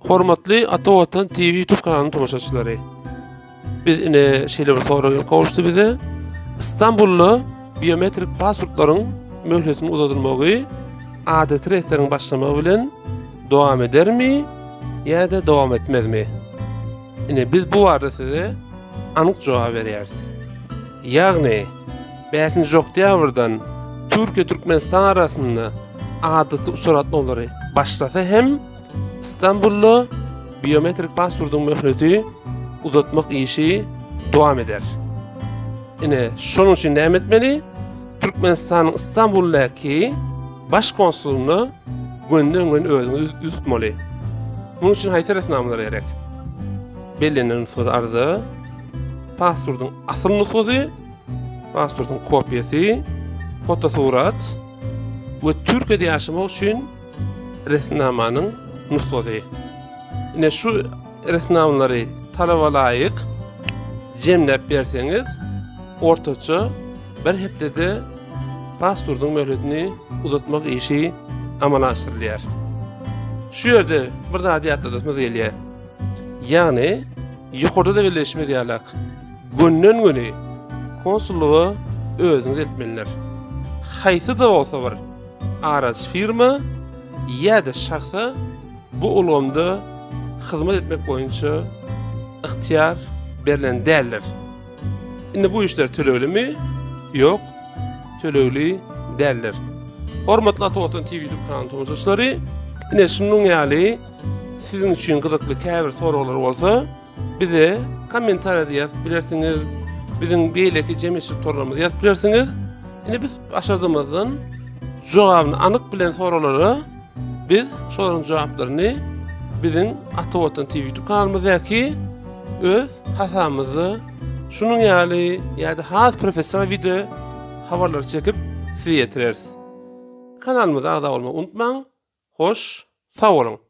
Hormatly Ata Watan TV YouTube kanalynyň tomaşaçylary. Biz ine şeýle bir sorag gelip gowuşdy bize. Istanbulda biometrik pasportlaryň möhletiniň uzadylmagy adaty reýsleriň başlamagy bilen dowam edermi ýa-da dowam etmezmi? Ine biz bu barada size anyk jogap berýäris. Ýagny 5-nji oktýabrdan Türkiýe-Türkmenistan arasynda adaty uçar gatnawlary başlasa hem Istanbulda biometrik pasportyň möhleti uzatmak işi dowam eder. Ine, şonuň üçin näme etmeli? Türkmenistanyň Istanbuldaky baş konsulyna gönden-göni özüňi ýüz tutmaly. Munuň üçin haýsy resminamalar gerek? Bellenen nusgada arza, pasportyň asyl nusgasy, pasportyň kopiýasy, fotosurat we Türkiýede ýaşamak üçin resminamanyň nusgasy. Ine şu resminamalary talaba laýyk jemläp berseňiz, ortaça bir hepdede pasportyň möhletini uzatmak işi amala aşyrylýar. Şu ýerde bir zady ýatladasymyz gelýär. Ýagny, ýokarda-da belleýşimiz ýalak, gönden-göni konsullyga özüňiz eltmelidir. Haýsy-da bolsa bir araçy firma ýa-da şahsa bu ulgamda hyzmat etmek boýunça ygtyýar berlen däldir. Indi bu işler töleglimi? Ýok, tölegli däldir. Hormatly Ata Watan TV YouTube kanalynyň tomaşaçylary, ine şunuň ýaly siziň üçin gyzykly käbir soraglar bolsa, bize kommentariýada ýazyp bilersiňiz, biziň beýleki jemgyýetçilik torlarymyzda ýazyp bilersiňiz. Ine biz başardygymyzdan jogabyny anyk bilen soraglara Biz şolaryň jogaplaryny biziň Ata Watan TV YouTube kanalymyzdaky öz hasabymyzda şunuň ýaly ýa-da has professional wideo habarlary çekip size ýetireris. Kanalymyza agza bolmagy unutmaň. Hoş, sag boluň!